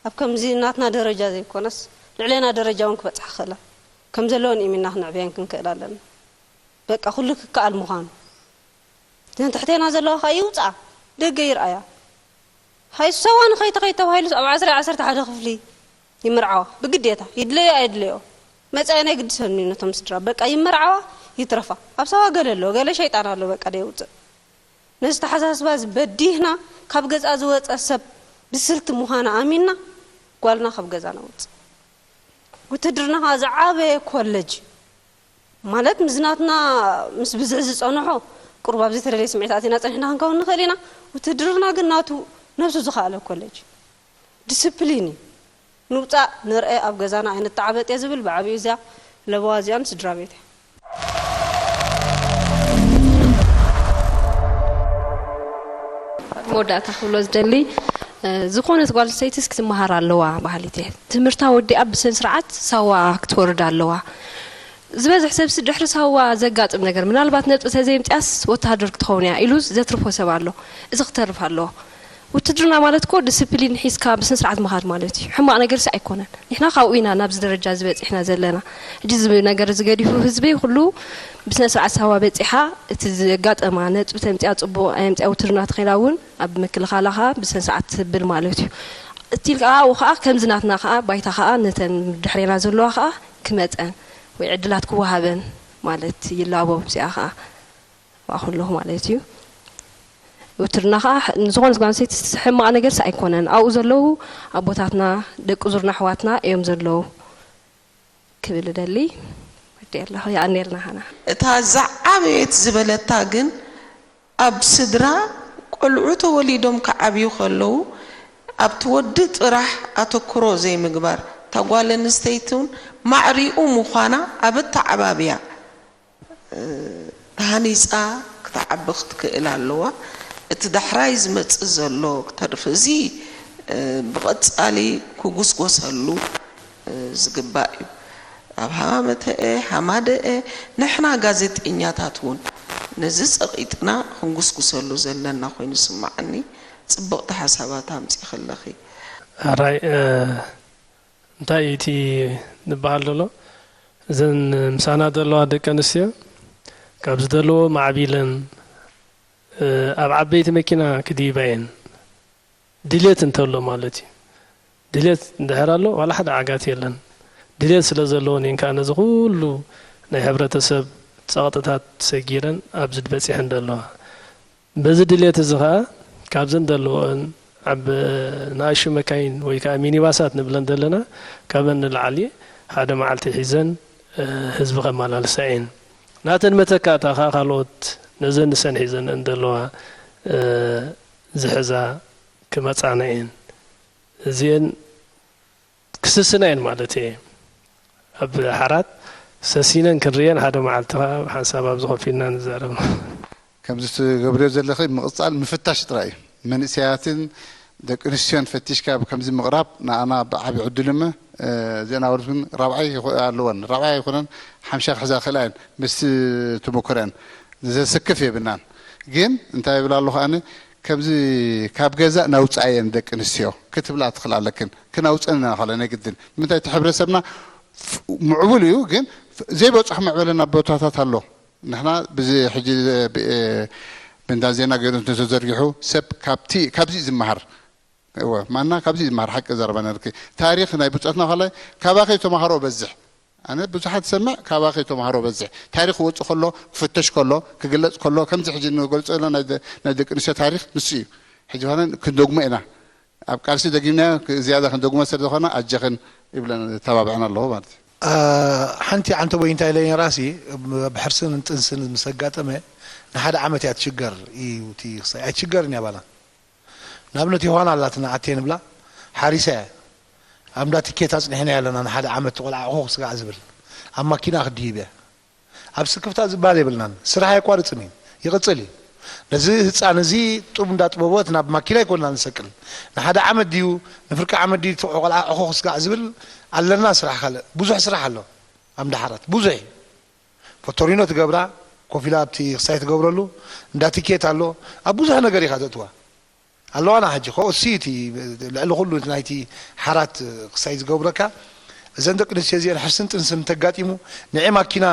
ኣብ ከምዚ ናትና ደረጃ ዘይኮነስ፣ ልዕሌና ደረጃ እውን ክበጽሓ ክኽእላ ከም ዘለወን ኢሚና ክነዕብየን ክንክእል ኣለና። በቃ ኩሉ ክከኣል ምዃኑ። እተን ትሕቴና ዘለዋ ከኣ ይውጽኣ፣ ደገ ይርኣያ። ሃይ ሰዋ ንኸይተ ከይተ ተባሂሉስ ኣብ ዓስራ ዓሰርተ ሓደ ክፍሊ ይምርዓዋ። ብግዴታ፣ ይድለዮ ኣይድለዮ። መጻኢ ናይ ግዲ ሰኑ እዩ ነቶም ስድራ። በቃ ይመርዓዋ፣ ይትረፋ። ኣብ ሰዋ ገለ ኣሎ፣ ገለ ሸይጣን ኣሎ፣ በቃ ደየውጽእ። ነዚ ተሓሳስባ እዚ በዲህና፣ ካብ ገዛ ዝወጸ ሰብ ብስልቲ ምዃና ኣሚንና፣ ጓልና ካብ ገዛ ነውጽእ። ውትድርና ከኣ ዝዓበየ ኮለጅ እዩ። ማለት ምስ ናትና፣ ምስ ብዝሒ ዝጸንሖ ቁሩብ ኣብ ዝተለለየ ስምዒት ኣቲና ጸኒሕና ክንከውን ንኽእል ኢና። ውትድርና ግን ናቱ ነብሱ ዝኸኣለ ኮለጅ እዩ። ዲስፕሊን እዩ። ንውጻእ ንርአ ኣብ ገዛና ኣይንተዓበጥ እየ ዝብል ብዓቢኡ እዚኣ ለበዋ እዚኣ ንስድራ ቤት እያ። መወዳእታ ክብሎ ዝደሊ፣ እ፣ ዝኾነት ጓል ኣንስተይትስ ክትመሃር ኣለዋ በሃሊት እየ። ትምህርታ ወዲኣ ብስነ ስርዓት ሳዋ ክትወርድ ኣለዋ። ዝበዝሕ ሰብሲ ድሕሪ ሳዋ ዘጋጥም ነገር፣ ምናልባት ነጥቢ ተዘይምፅያስ ወተሃደር ክትኸውን እያ ኢሉ ዘትርፎ ሰብ ኣሎ። እዚ ክተርፍ ኣለዎ። ውትድርና ማለት እኮ ዲስፕሊን ሒዝካ ብስነ ስርዓት ምኻድ ማለት እዩ። ሕማቕ ነገርሲ ኣይኮነን። ንሕና ካብኡ ኢና ናብዚ ደረጃ ዝበፂሕና ዘለና። ሕጂ እዚ ነገር እዚ ገዲፉ ህዝበይ ኩሉ ብስነ ስርዓት ሳዋ በፂሓ፣ እቲ ዘጋጠማ ነጥቢ ተምፅያ ፅቡቕ ኣየምፅያ ውትድርና ተኸይላ እውን ኣብ ምክልኻላ ከዓ ብስነ ስርዓት ትብል ማለት እዩ። እቲ ኢልካ ኣብኡ ከዓ ከምዚ ናትና ከዓ ባይታ ከዓ ነተን ድሕሬና ዘለዋ ከዓ ክመፀን ወይ ዕድላት ክወሃበን ማለት ይላቦ እዚኣ ከዓ። ኣብኣ ከለኹ ማለት እዩ። ውትድርና ከዓ ንዝኾነ ጓል ኣንስተይቲ ሕማቕ ነገርስ ኣይኮነን። ኣብኡ ዘለዉ ኣቦታትና፣ ደቂ ዙርና ኣሕዋትና እዮም ዘለዉ ክብል እደሊ። ወዲ ኣለኹ፣ የቐንየልና ሃና። እታ ዝዓበየት ዝበለታ ግን ኣብ ስድራ ቆልዑ ተወሊዶም ክዓብዩ ከለዉ ኣብቲ ወዲ ጥራሕ ኣተኩሮ ዘይምግባር፣ እታ ጓል ኣንስተይቲ እውን ማዕሪኡ ምዃና ኣብ ኣተዓባብያ ተሃኒፃ ክትዓቢ ክትክእል ኣለዋ። እቲ ዳሕራይ ዝመፅእ ዘሎ ክተርፍ እዚ ብቐፃሊ ክጉስጎሰሉ ዝግባእ እዩ። ኣብ ሃማመተኤ ሃማደኤ ንሕና ጋዜጠኛታት እውን ነዚ ፀቒጥና ክንጉስጉሰሉ ዘለና ኮይኑ ስማዓኒ። ፅብቕቲ ሓሳባት ኣምፂኽለኺ። ኣራይ እንታይ እዩ እቲ ዝበሃል ዘሎ? እዘን ምሳና ዘለዋ ደቂ ኣንስትዮ ካብ ዝደለዎ ማዕቢለን ኣብ ዓበይቲ መኪና ክድይባ እየን። ድሌት እንተሎ ማለት እዩ። ድሌት እንድሕር ኣሎ ዋላ ሓደ ዓጋት የለን። ድሌት ስለ ዘለወን እየን ከዓ ነዚ ኩሉ ናይ ሕብረተሰብ ፀቕጥታት ሰጊረን ኣብዚ በፂሐን ዘለዋ። በዚ ድሌት እዚ ከዓ ካብዘን ዘለወን ኣብ ንኣሽቱ መካይን ወይ ከዓ ሚኒባሳት ንብለን ዘለና ካብን ንላዕሊ ሓደ መዓልቲ ሒዘን ህዝቢ ከመላልሳ እየን። ናተን መተካእታ ከዓ ካልኦት ነዘን ንሰን ሒዘንአን ዘለዋ ዝሕዛ ክመፃና እየን። እዚአን ክስስና እየን ማለት እየ። ኣብ ሓራት ሰሲነን ክንርእየን ሓደ መዓልቲ ከዓ ሓንሳብ ኣብዚ ኮፍ ኢልና ንዛረብ። ከምዚ ትገብርዮ ዘለኺ ምቕፃል ምፍታሽ ጥራይ እዩ። መንእሰያትን ደቂ ኣንስትዮን ፈቲሽካ ብከምዚ ምቕራብ ንኣና ብዓቢ ዕድል እመ እዚአን ኣዋልድ ግን ራብዓይ ኣለወን ራብዓይ ኣይኮነን ሓምሻ ክሕዛ ክእላ እየን ምስቲ ተመኩረን ዘስክፍ የብናን። ግን እንታይ ይብል ኣለኹ ኣነ ከምዚ ካብ ገዛ ናውፃእየን ደቂ ኣንስትዮ ክትብላ ትኽል ኣለክን ክናውፀን ኢና ኸለ ናይ ግድን ንምንታይ እቲ ሕብረተሰብና ምዕቡል እዩ ግን ዘይበፅሑ መዕበለና ቦታታት ኣሎ ንሕና ብዚ ሕጂ ብእንዳ ዜና ገይሩ ተዘርጊሑ ሰብ ካብቲ ካብዚ ዝመሃር እወ ማና ካብዚ ዝመሃር ሓቂ ዘረባ ነርኪ ታሪኽ ናይ ብፆትና ከላይ ካባኸይ ተማሃሮ በዝሕ ኣነ ብዙሓት ሰምዕ ካባኸይ ተማሃሮ በዝሕ ታሪኽ ክወፅእ ከሎ ክፍተሽ ከሎ ክግለፅ ከሎ ከምዚ ሕጂ ንገልፆ ዘለና ናይ ደቂ ኣንስትዮ ታሪኽ ንሱ እዩ ሕጂ ኾነ ክንደግሞ ኢና ኣብ ቃልሲ ደጊምና ዝያዳ ክንደግሞ ስለ ዝኾነ ኣጀኽን ይብለን ተባብዐን ኣለዎ ማለት እዩ ሓንቲ ዓንተ ቦይ እንታይ ኢለ ነራሲ ብሕርስን ጥንስን ምስ ኣጋጠመ ንሓደ ዓመት እያ ትሽገር እዩ እቲ ክሳይ ኣይትሽገርን እያ ባላ ንኣብነት ዮሃና ኣላትና ዓቴ ንብላ ሓሪሳ እያ ኣብ እንዳ ትኬት ኣፅኒሕና ኣለና ንሓደ ዓመት ቆልዓ ዕኾ ክስጋዕ ዝብል ኣብ ማኪና ክድይብ እያ ኣብ ስክፍታ ዝበሃል የብልናን ስራሕ ኣየቋርፅን እዩ ይቕፅል እዩ ነዚ ህፃን እዚ ጡብ እንዳጥበቦት ናብ ማኪና ኣይኮንና ንሰቅል ንሓደ ዓመት ድዩ ንፍርቂ ዓመት ድዩ ቆልዓ ዕኾ ክስጋዕ ዝብል ኣለና ስራሕ ካልእ ብዙሕ ስራሕ ኣሎ ኣብ ዳሓራት ብዙሕ እዩ ፎቶሪኖ ትገብራ ኮፍ ኢላ ኣብቲ ክሳይ ትገብረሉ እንዳ ትኬት ኣሎ ኣብ ብዙሕ ነገር ኢኻ ዘእትዋ ኣለዋና ሕጂ ከኡ እሲ እቲ ልዕሊ ኩሉ ናይቲ ሓራት ክሳይ ዝገብረካ እዘን ደቂ ኣንስትዮ እዚአን ሕርስን ጥንስን እንተጋጢሙ ንዒ ማኪና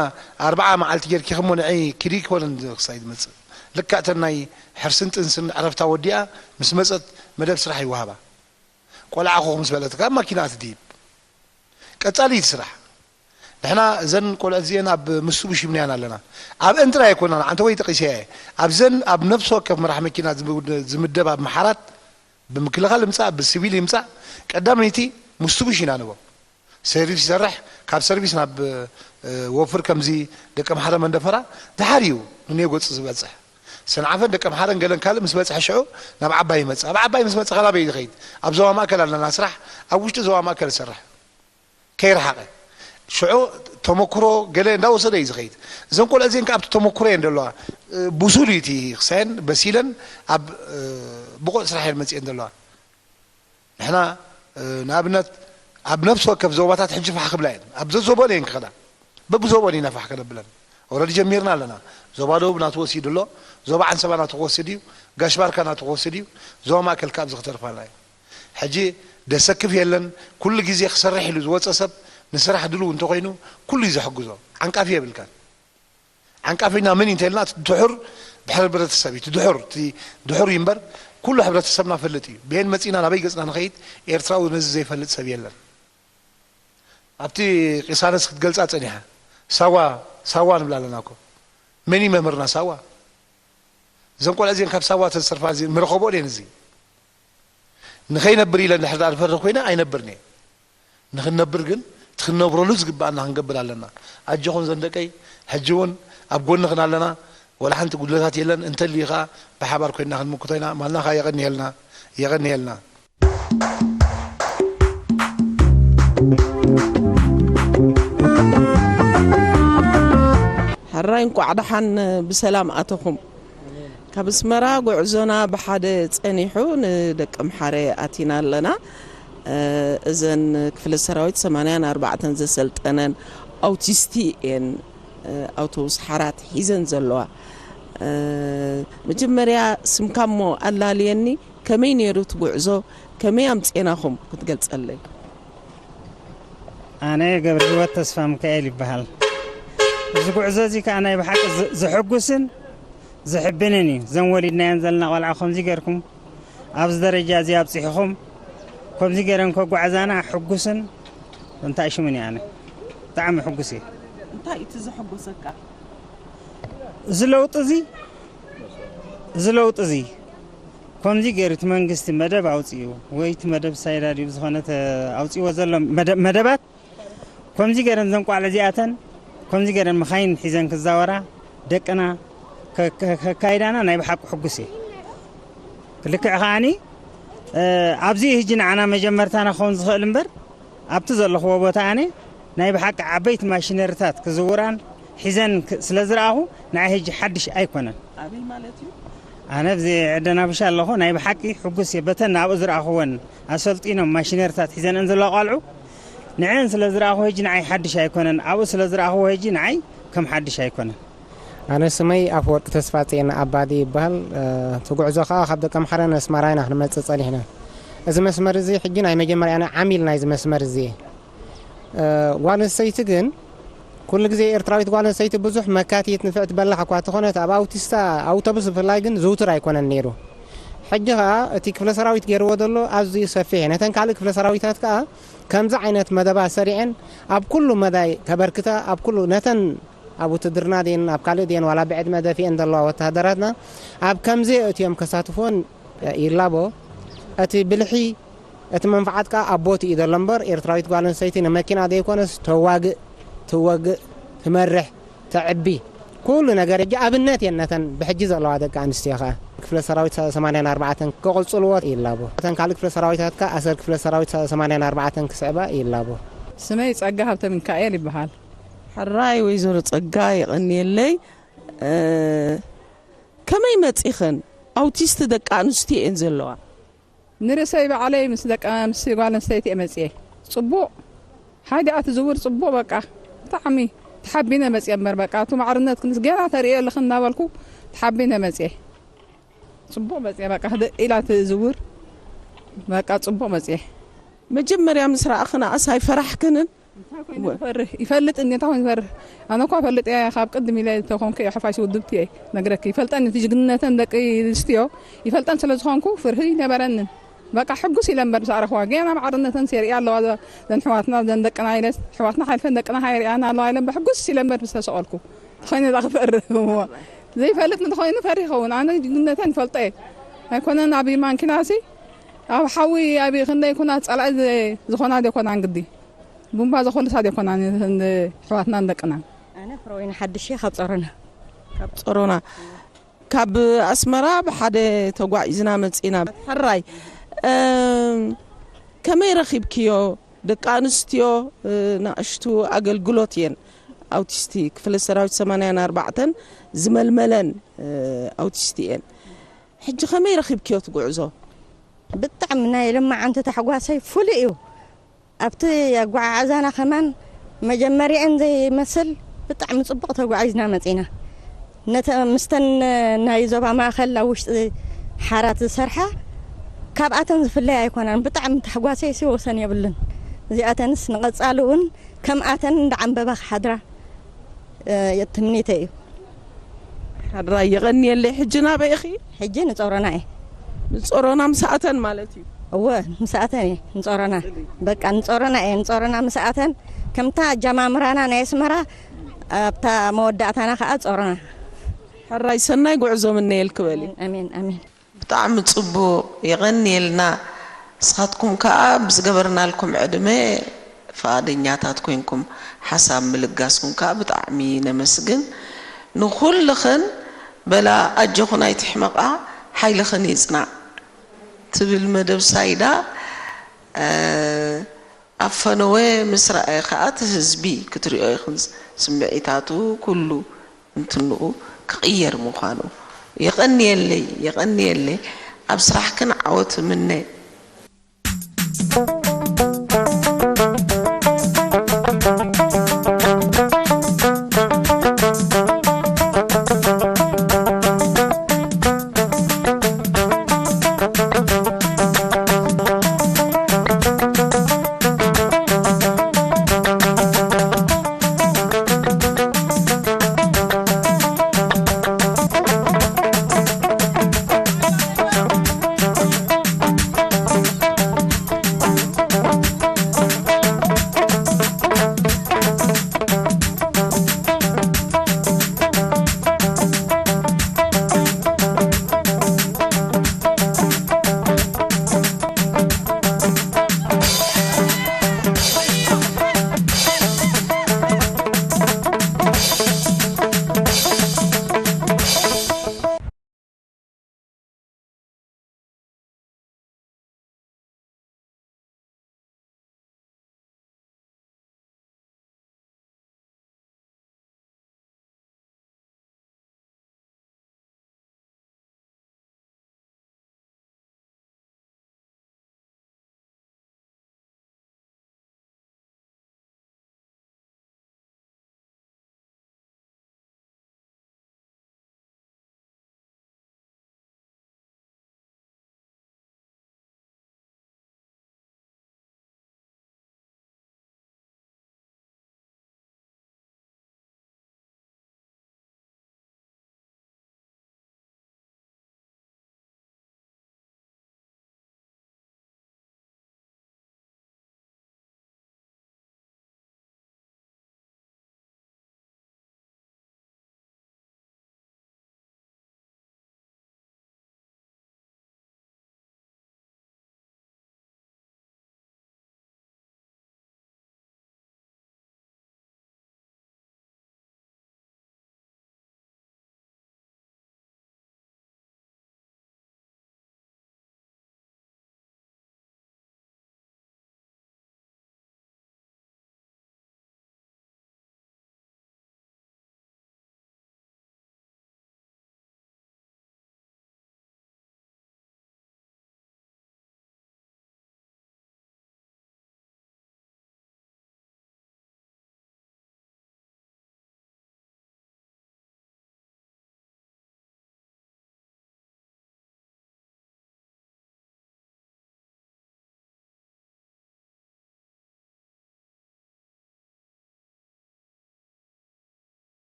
ኣርብዓ መዓልቲ ጌርኪ ክሞ ንዒ ኪዲ ክበለን ክሳይ ዝመፅእ ልክዕ ተን ናይ ሕርስን ጥንስን ዕረፍታ ወዲኣ ምስ መፀት መደብ ስራሕ ይወሃባ ቆልዓ ኮኽ ምስ በለትካ ኣብ ማኪና ትድይብ ቀፃሊ እቲ ስራሕ ንሕና እዘን ቆልዑት እዚአን ኣብ ምስቡሽ ይብናያን ኣለና ኣብአን ጥራይ ኣይኮናን ዓንተ ወይ ጠቂሰያ እየ ኣብዘን ኣብ ነፍሲ ወከፍ መራሕ መኪና ዝምደብ ኣብ መሓራት ብምክልኻል ይምፃእ ብሲቪል ይምፃእ ቀዳመይቲ ምስቡሽ ኢና ንቦ ሰርቪስ ይሰርሕ ካብ ሰርቪስ ናብ ወፍር ከምዚ ደቂ ኣምሓረ መንደፈራ ድሓር እዩ ንኔ ገፁ ዝበፅሕ ሰንዓፈን ደቂ ኣምሓረን ገለን ካልእ ምስ በፅሐ ሽዑ ናብ ዓባይ ይመፅእ ኣብ ዓባይ ምስ መፀ ካላበይ ዝኸይድ ኣብ ዞባ ማእከል ኣለና ስራሕ ኣብ ውሽጢ ዞባ ማእከል ዝሰርሕ ከይረሓቐ ሽዑ ተመክሮ ገለ እንዳወሰደ እዩ ዝኸይድ እዘን ቆልዑ እዚአን ከ ኣብቲ ተመክሮ እየን ዘለዋ ብሱል እዩ እቲ ክሳየን በሲለን ኣብ ብቑዕ ስራሕ እየን መፅአን ዘለዋ ንሕና ንኣብነት ኣብ ነፍሲ ወከፍ ዞባታት ሕጂ ፋሕ ክብላ እየን ኣብ ዘዞበን እየን ክኸዳ በብዞበን ኢና ፋሕ ከነብለን ኦረዲ ጀሚርና ኣለና። ዞባ ደቡብ ናቱ ወሲዱ ኣሎ፣ ዞባ ዓንሰባ ናቱ ክወስድ እዩ፣ ጋሽ ባርካ ናቱ ክወስድ እዩ፣ ዞባ ማእከል ካብ ዝክተርፋና እዩ። ሕጂ ደሰክፍ የለን። ኩሉ ግዜ ክሰርሕ ኢሉ ዝወፀ ሰብ ንስራሕ ድልው እንተኮይኑ ኩሉ እዩ ዘሕግዞ። ዓንቃፊ የብልካን። ዓንቃፊና ምን እንተልና ድሑር ብሕብረተሰብ እዩ ድሑር ድሑር እዩ እምበር ኩሉ ሕብረተሰብና ፈልጥ እዩ። ብሄን መፂና ናበይ ገፅና ንኸይድ? ኤርትራዊ ነዚ ዘይፈልጥ ሰብ የለን። ኣብቲ ቂሳነስ ክትገልጻ ጸኒሓ። ሳዋ ሳዋ ንብላ ኣለና እኮ። መን እዩ መምህርና ሳዋ? እዘን ቆልዓ እዚን ካብ ሳዋ ተዝተርፋ እዚ ምረኸቦ ድየን እዚ? ንኸይነብር ኢለ እንድሕር ደኣ ዝፈርህ ኮይነ ኣይነብርን እየ። ንኽንነብር ግን እቲ ክንነብረሉ ዝግብኣና ክንገብር ኣለና። ኣጆኹም ዘን ደቀይ፣ ሕጂ እውን ኣብ ጎንኽን ኣለና። ወላ ሓንቲ ጉድለታት የለን። እንተልዩ ኸኣ ብሓባር ኮይንና ክንምክቶ ኢና። ማልና ኸኣ የቐንየልና፣ የቐንየልና። ሕራይ እንቋዕ ደሓን ብሰላም ኣተኹም። ካብ ኣስመራ ጉዕዞና ብሓደ ጸኒሑ ንደቀምሓረ ኣቲና ኣለና። እዘን ክፍለ ሰራዊት ሰማንያን ኣርባዕተን ዘሰልጠነን ኣውቲስቲ እየን ኣውቶቡስ ሓራት ሒዘን ዘለዋ። መጀመርያ ስምካ እሞ ኣላልየኒ፣ ከመይ ነይሩ እቲ ጉዕዞ? ከመይ ኣምጼናኹም ክትገልጸለይ? ኣነ ገብረ ህይወት ተስፋ ሚካኤል ይበሃል። እዚ ጉዕዞ እዚ ከዓ ናይ ብሓቂ ዝ- ዘሐጉስን ዘሕብንን እዩ። ዘን ወሊድናየን ዘለና ቆልዓ ከምዚ ገርኩም ኣብዚ ደረጃ እዚ ኣብፂሕኹም ከምዚ ገረን ከጓዕዛና ሕጉስን እንታይ ሽሙን እየ ኣነ ብጣዕሚ ሕጉስ እየ። እንታይ እቲ ዘሐጎሰካ? እዚ ለውጢ እዚ እዚ ለውጢ እዚ ከምዚ ገይሩ እቲ መንግስቲ መደብ ኣውፂኡ ወይ እቲ መደብ ሳይዳ ድዩ ዝኾነ ኣውፂዎ ዘሎ መደባት ከምዚ ገይረን ዘን ቋልዕ እዚኣተን ከምዚ ገይረን መኻይን ሒዘን ክዛወራ ደቅና ከካይዳና ናይ ብሓቂ ሕጉስ እየ። ልክዕ ከዓኒ ኣብዚ ህጂ ንዓና መጀመርታና ክኸውን ዝኽእል እምበር ኣብቲ ዘለኽዎ ቦታ ኣነ ናይ ብሓቂ ዓበይቲ ማሽነሪታት ክዝውራን ሒዘን ስለ ዝረኣኹ ንዓይ ህጂ ሓድሽ ኣይኮነን። ኣበይ ማለት እዩ? ኣነ ኣብዚ ዕደናብሻ ኣለኹ። ናይ ብሓቂ ሕጉስ እየ በተን ኣብኡ ዝረኣኽወን ኣሰልጢኖም ማሽነሪታት ሒዘንአን ዘለዋ ቆልዑ ንዐን ስለ ዝረኣኹ ህጂ ንዓይ ሓድሽ ኣይኮነን። ኣብኡ ስለ ዝረኣኽዎ ህጂ ንዓይ ከም ሓድሽ ኣይኮነን። ኣነ ስመይ ኣፈወርቂ ተስፋጽዮን ኣባዲ ይበሃል። እቲ ጉዕዞ ከኣ ካብ ደቀምሓረ ንኣስመራ ኢና ክንመጽእ ጸኒሕና። እዚ መስመር እዚ ሕጂ ናይ መጀመርያና ዓሚል ናይዚ መስመር እዚ እየ። ጓል ኣንስተይቲ ግን ኩሉ ግዜ ኤርትራዊት ጓል ኣንስተይቲ ብዙሕ መካቲት ንፍዕቲ በላሕ እኳ ተኾነት ኣብ ኣውቲስታ ኣውቶቡስ ብፍላይ ግን ዝውቱር ኣይኮነን ነይሩ። ሕጂ ከኣ እቲ ክፍለ ሰራዊት ገይርዎ ዘሎ ኣዝዩ ሰፊሕ እዩ። ነተን ካልእ ክፍለ ሰራዊታት ከኣ ከምዚ ዓይነት መደባት ሰሪዐን ኣብ ኩሉ መዳይ ከበርክታ ኣብ ኩሉ ነተን ኣብ ውትድርና ድየን ኣብ ካልእ ድየን ዋላ ብዕድመ ደፊኤን ዘለዋ ወተሃደራትና ኣብ ከምዚ የእትዮም ከሳትፍወን ይላቦ። እቲ ብልሒ እቲ መንፍዓት ከኣ ኣብ ቦትኡ እዩ ዘሎ እምበር ኤርትራዊት ጓል ኣንስተይቲ ንመኪና ዘይኮነስ ተዋግእ፣ ትወግእ፣ ትመርሕ፣ ተዕቢ ኩሉ ነገር ሕጂ ኣብነት እየን ነተን ብሕጂ ዘለዋ ደቂ ኣንስትዮ ከኣ ክፍለ ሰራዊት ሰማንያን ኣርባዕተን ክቕጽልዎ ይላቦ። እተን ካልእ ክፍለ ሰራዊታት ከኣ ኣሰር ክፍለ ሰራዊት ሰማንያን ኣርባዕተን ክስዕባ ይላቦ። ስመይ ጸጋ ሃብተሚካኤል ይበሃል። ሕራይ ወይዘሮ ጸጋ የቐንየለይ። ከመይ መጺኽን? ኣውቲስት ደቂ ኣንስትዮ እየን ዘለዋ። ንርእሰይ ባዕለይ ምስ ደቂ ምስ ጓል ኣንስተይቲ እየ መጽየ። ጽቡቕ ሓይዲ ኣቲ ዝውር ጽቡቕ በቃ ብጣዕሚ ተሓቢነ መጽየ እምበር በቃ እቱ ማዕርነት ክንስ ገና ተርእዮ ኣለኽን እናበልኩ ተሓቢነ መጽየ። ጽቡቕ መጽየ በቃ ህድእ ኢላ ትዝውር በቃ ጽቡቕ መጽየ። መጀመርያ ምስ ረኣኽንኣስ ኣይፈራሕክንን? እንታይ ኮይኑ ክፈርህ ይፈልጥ እንዴ እንታይ ኮይኑ ክፈርህ ኣነ እኳ ፈልጥ እየ ካብ ቅድም ኢለ ተኾንኩ እየ ሓፋሽ ውድብቲ እየ ነግረኪ ይፈልጠን እቲ ጅግንነተን ደቂ ኣንስትዮ ይፈልጠን ስለ ዝኾንኩ ፍርሂ ይነበረንን በቃ ሕጉስ ኢለ እምበር ምስ ኣረኽዋ ገና ማዕርነተን የርእያ ኣለዋ ዘን ሕዋትና ዘን ደቅና ኢለ ሕዋትና ሓልፈን ደቅና የርእያና ኣለዋ ኢለ እምበር ሕጉስ ኢለ እምበር ምስ ተሰቐልኩ ተኾይነ ዳ ክፈርህ እሞ ዘይፈልጥ እንተኾይኑ ፈሪህ ይኸውን ኣነ ጅግንነተን ይፈልጦ እየ ኣይኮነን ኣብ ማንኪናሲ ኣብ ሓዊ ኣብ ክንደይ ኩናት ጸላኢ ዝኾና ዘይኮናን ግዲ ቡምባ ዘኾልሳ ዶ ኣይኮናን እተን ኣሕዋትናን ደቅናን። ኣነ ፍረወይኒ ሓድሽ እየ ካብ ጸሮና። ካብ ጸሮና። ካብ ኣስመራ ብሓደ ተጓዒዝና መጺና። ሕራይ ከመይ ረኺብክዮ? ደቂ ኣንስትዮ ንኣሽቱ ኣገልግሎት እየን። ኣውቲስቲ ክፍለ ሰራዊት ሰማንያን ኣርባዕተን ዝመልመለን ኣውቲስቲ እየን። ሕጂ ከመይ ረኺብክዮ እቲ ጉዕዞ? ብጣዕሚ ናይ ልማዓንቲ ታሕጓሰይ ፍሉይ እዩ። ኣብቲ ኣጓዓዕዛና ከማን መጀመሪኣን ዘይመስል ብጣዕሚ ጽቡቕ ተጓዒዝና መጺና። ነተ ምስተን ናይ ዞባ ማእኸል ኣብ ውሽጢ ሓራት ዝሰርሓ ካብኣተን ዝፍለያ ኣይኮናን። ብጣዕሚ ታሕጓሰይ ሲ ወሰን የብሉን። እዚኣተንስ ንቐጻሊ እውን ከምኣተን እንዳዓንበባ ክሓድራ ትምኒተይ እዩ። ሓድራ የቐንየለይ። ሕጂ ናበይ ኢኺ? ሕጂ ንጾሮና እየ። ንጾሮና ምስኣተን ማለት እዩ። እወ ምስኣተን እየ ንጾሮና። በቃ ንጾሮና እየ ንጾሮና ምስኣተን ከምታ ኣጀማምራና ናይ ኣስመራ ኣብታ መወዳእታና ከዓ ጾሮና። ሕራይ ሰናይ ጉዕዞ ምነየልኪ በሊ። ኣሜን ኣሜን። ብጣዕሚ ጽቡቕ የቐንየልና። ንስኻትኩም ከኣ ብዝገበርናልኩም ዕድመ ፍቓደኛታት ኮይንኩም ሓሳብ ምልጋስኩም ከኣ ብጣዕሚ ነመስግን። ንኹልኽን በላ ኣጆኽን ኣይትሕመቓ ሓይልኽን ይጽናዕ ትብል መደብ ሳይዳ ኣብ ፈነወ ምስ ረኣየ ከኣ እቲ ህዝቢ ክትሪኦ ኢኽን ስምዒታቱ ኩሉ እንትንኡ ክቕየር ምዃኑ። የቐንየለይ የቐንየለይ ኣብ ስራሕክን ዓወት እምነ።